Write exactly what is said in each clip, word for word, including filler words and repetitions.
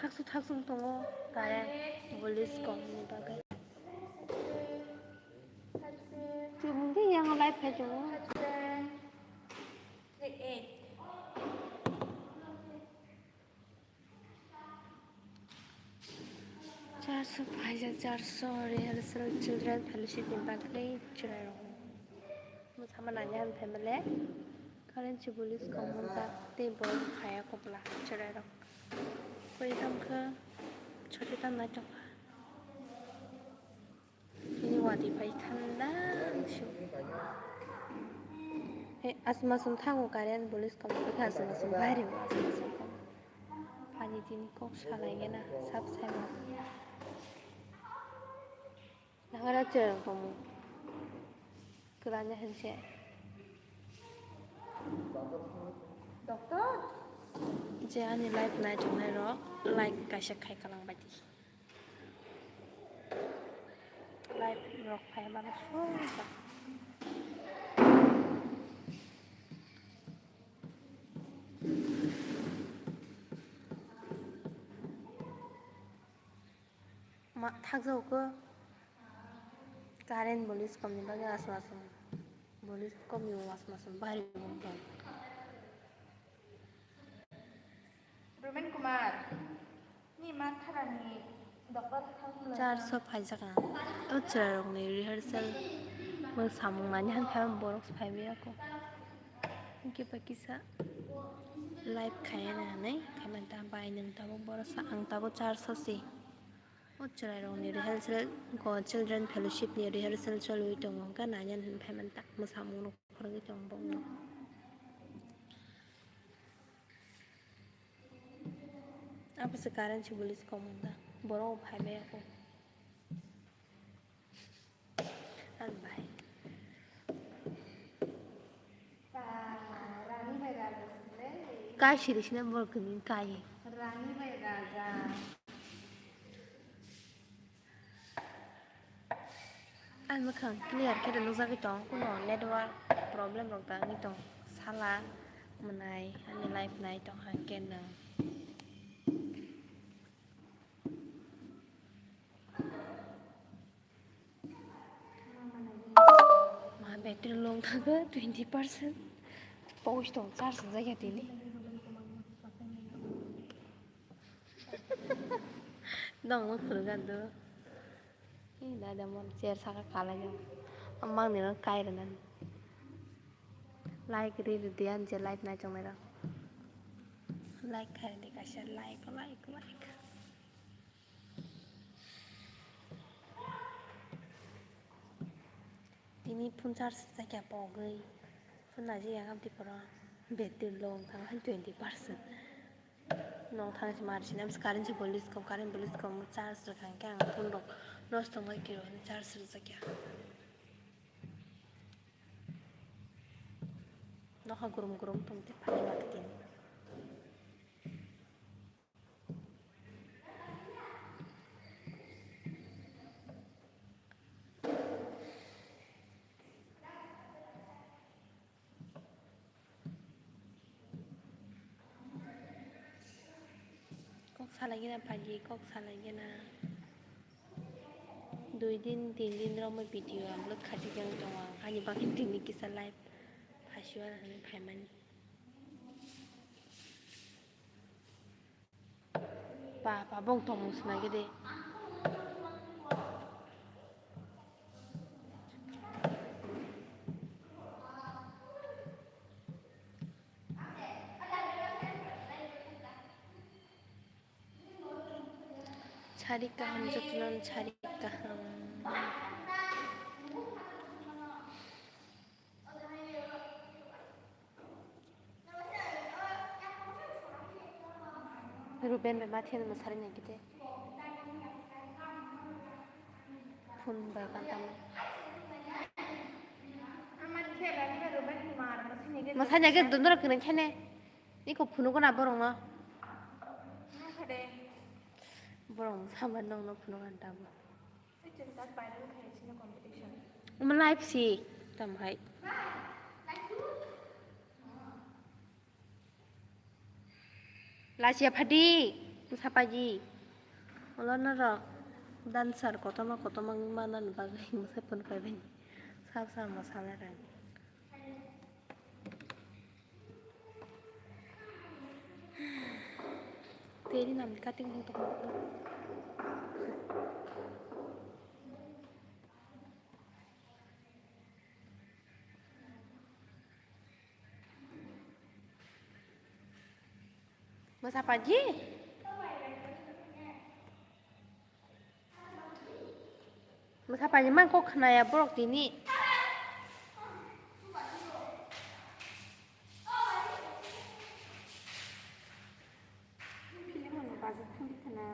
Thaksu thaksu tongo kare police kom ni bagwi. Chumungde yang live khai tongo. Charso phaijak, charso rehearsal children fellowship ni bagwi chwrairok. Mwsama nanya han family. Current si police kom hwnjak tei borok khaya kopla chwrairok. Koi tamo khe choti tamo nai tongkha. Tini watwi pai thanda si. He asma sum thango current police kom khe asma sum bari asma sum kom. Pani tini kok salai gena sab sai ma. Nangara chwrang tongmung. Kwlanya hinse. Doctor? Je ani live nai tongnai rok like kaisa khai kalang baidi. Live rok phai mano song. Ma thakjao ko current bolis kom ni bagwi asma asma bolis kom ni asma asma bari bumtong. Rumen Kumar ni ma tharani doctor thang. Char so phaijak ang o chwrairok ni rehearsal bo samung nani han kha borok phai maya ko hingke ba kisa live khaya na hinui khaimani ta bai nwng tabuk borok sa ang tabuk char so si. O chwrairokni rehearsal, ko children fellowship ni rehearsal choliwi tongo, hwnkhe naiyan hinwi phaimani ta mwsamungrok phwrwngwi tongo bongno. Abo se current si police kom wngkha, borok bo phai maya kho. Ang bai. Kai siri sina borok ni kai. Rani bai raja. Ang mwkhang clear khe nukjagwi tong, kuno network problem rok da wngwi tong. Sala mwnai ani live nai tong hang khe nwng. Ma battery long thangkha twenty percent. Pogos tong charge rwjak ya tini. Nongno phwrwngkha do. Ee, dada mon chair saka kalai jak. Amang nino kai rwnani. Like ri rwdi ani je live nai tongnai rok. Like khai rwdi kaisa like, like, like. Tini phone charge rwjakya pogwi. Phone naji ya gam tiporo. Battery long thang hai twenty percent. Nong thang si mar sinam si current si police kom, current police kom charge rwkha hwnkhe ang phone rok nosto wngwi kiro hwnwi charge rwjakya. Nokha gurum gurum tong te phai ma tini. Kok salai gana pagi, kok salai gana. Dui din, tin din romwi video upload khaijak yang tongo ang. Ani bagwi tini kisa live phasio hinwi phaimani. Papa bong tongmung swnai gede. Sari kaham jotono sari kaham. Ruben bai ma thiyano mwsari nai khe tei. Phone bai kanta mo. Mwsari nai khe dundra kwrwng khe ne. Iko phunuk na borok no. Borok sama nong no phunuk na tamo. Omo live si tamo hai. Lachiya phadi. Sapaji, ulo norok dancer kotorma kotorma wngma nani bagwi mwsai phone paibani. Sal sal mwsalairok. Teri nang cutting hwn tong. Mwsapaji? Mwsapaji mang kok khnaya borok tini. Film hwn bazar thangwi khna.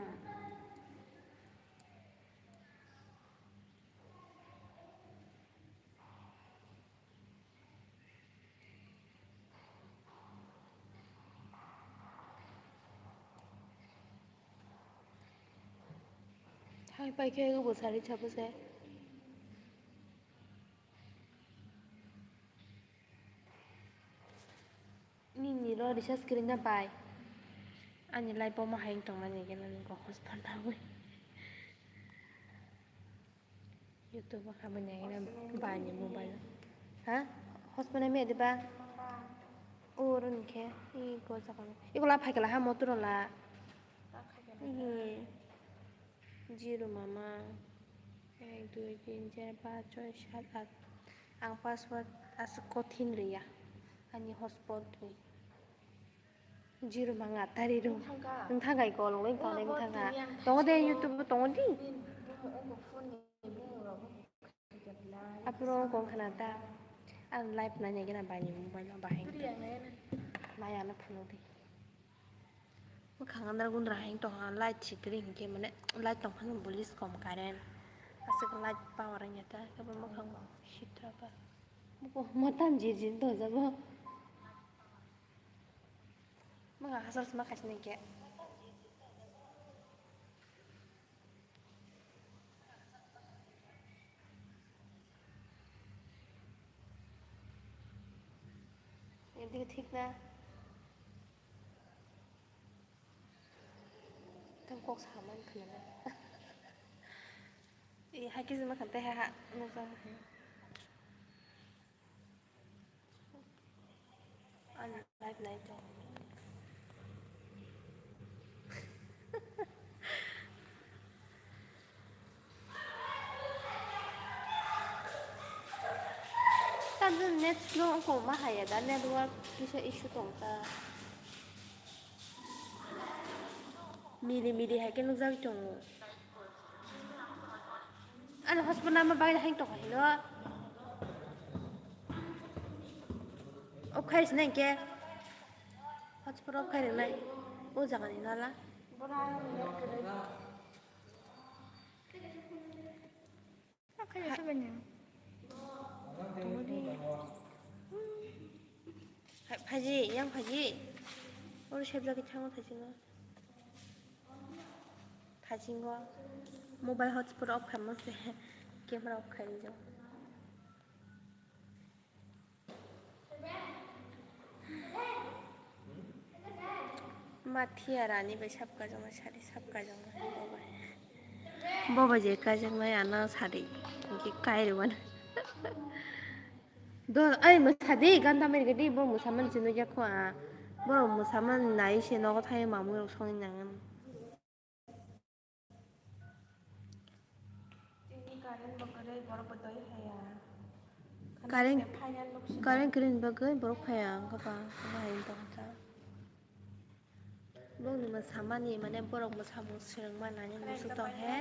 Thang pai khe bo sari chabu se. Nini ro recharge kwrwngna bai. Ani live o ma hai wng tongmani hwnkhe nini kok hotspot nawi. YouTube o hamya nai na bai ni mobile. Ha? Hotspot nai maya diba? O oro ni khe. I go jaga. Iko la phai kala ha motor la. Zero mama. Ek, dui, tin, char, panch, choi, sat, at. Ang password aswk kothin rwya. Ani hotspot rwi. Zero manga tari rw. Nwng thangka? Nwng thangka iko, longwi wngkha, nwng thangka. Tongo de, YouTube o tongo di. Aphuru wngkha na ta. Ang live naina gana bai ni mobile o bahai. Nai ano phunuk di. Mwkhang andra gundra hai tongkha, light si kwrwi hinkhe mane light tongphano bulis kom current. Aswk light power wngya ta, kebo mwkhang sitra ba. Bo matan jir jir dojabo. Mwkhang hasal sma khaisini hinkhe. Ekdike thik na? Tang kok saman khna. E, hai khe jima khan tei ha, ha, nukjak. Ani live nai tong. Tamo net slow wngkha ma haya da, network kisa issue tong ta. Mili mili hai khe nukjagwi tongo. Ani hotspot nama bagwi hai tongkha hino. Off khai sinai hinkhe. Hotspot off khai rwnai. O jagani nala. Off khai rwsabani. Tongodi. Phaji, yang phaji. Oro sebjagwi thango thaisingo. Thaisingo mobile hotspot off khaima se camera off khai rijak. Ma thiya rani bai sab kaijaknai sari sab kaijaknai bo bai. Bo bai je kaijaknai ano sari hwnkhe kai rwmani. Do, ai mwsa di, ganda meri gadi, bo mwsa man chini ya kho a. Borok mwsa man nai se nogo thai mamui rok songwi nang. Current, current kwrwini bagwi borok phaiya, wngkha ba, wngkha hai wngkha ta. Bongni mwsamani, mane, borok mwsamung swrwngma nani musu tong he,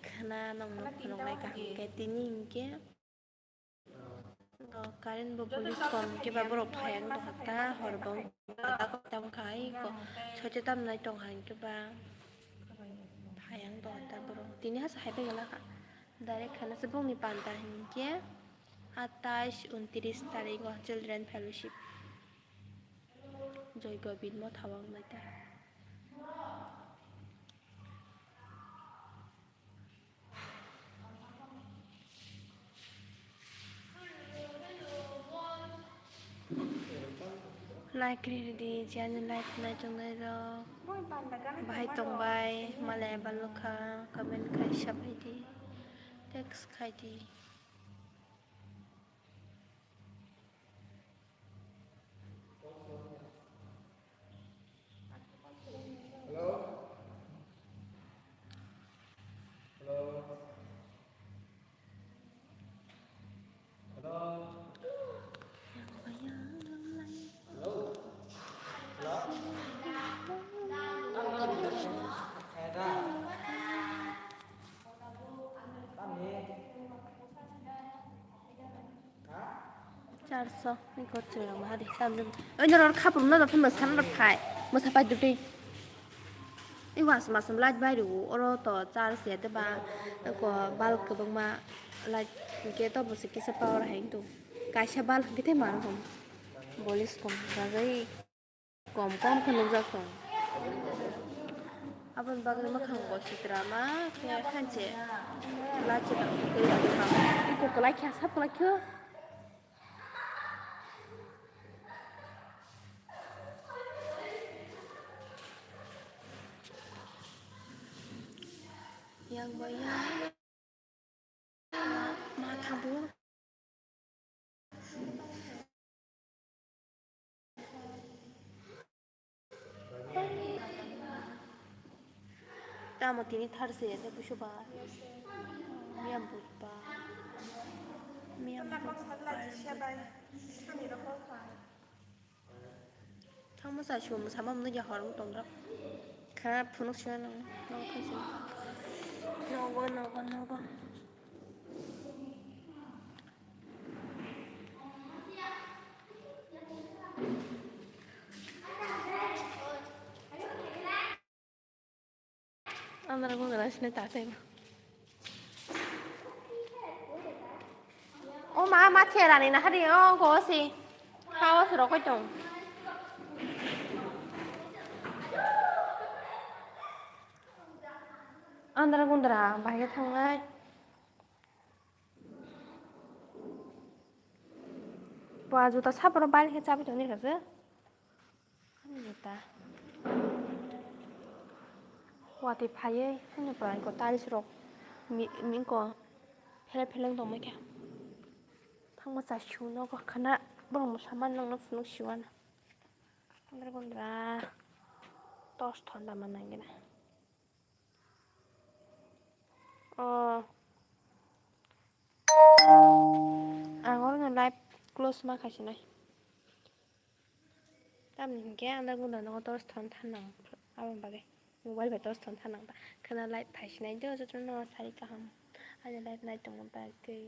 khna nongno phunuknai kaham khe, tini hinkhe. Current bo police kom khe ba borok phaiya wng tongkha ta, hor bo wng tongkha ta, soite tamnai tongkha hinkhe ba phaiya wng tongkha ta borok. Tini hasa hai pai gala kha, direct khana se bongni panta hinkhe atais untris tarigo children fellowship joy gobind motha o wngnai ta. Like riri di, jani like nai tongnai rok. Bahai tongbai, malai balo kha, comment khai sabai di, text khai di. Charso ni kot chwrwng ma hadi tam jani. Oi norok khaprum no da phano sana rok phai. Mosa pai duti. I was masam light bai rw oro to charge ya de ba ko bulb kwbangma light ke to bo se kisa power hai to. Kaisa bulb hwnkhe tei mano hwn. Bolis kom rajai kom kom khe nukjak tong. Aboni bagwi mwkhang bo sitra ma khe hanse light se tang twi twi tong. Iko kwlai khe sap kwlai khe. Yang bai yang ma thabu. Tamo tini thar se ya busu ba. Miyam bujba. Miyam bujba. Thangma sa sum sama mwnwi ya hor wng tong rok. Kha phunuk sui nang nang thang sini. Nogo nogo nogo. Andra gundra sini ta tei. O ma ma therani na hari o go si. Hawa suro koi tong. Andra gundra bahai thangnai. Bo juta saboro bal khe chabi tongni kha se. Ani juta. Watwi phaiwi ani pora ko tiles rok mi, mi ko hele pheleng tongmai kha. Thangma cha sui nogo khana borok no saman nangno phunuk siwana. Andra gundra tos thon dama nangina. Oh. Ang oro no live close ma khasinai. Tamni hinkhe andra gundra no tos thon thanang aboni bagwi. Mobile bai tos thon thanang ta. Khana live phaisinai do jotono sari kaham. Ani live nai tongma bagwi.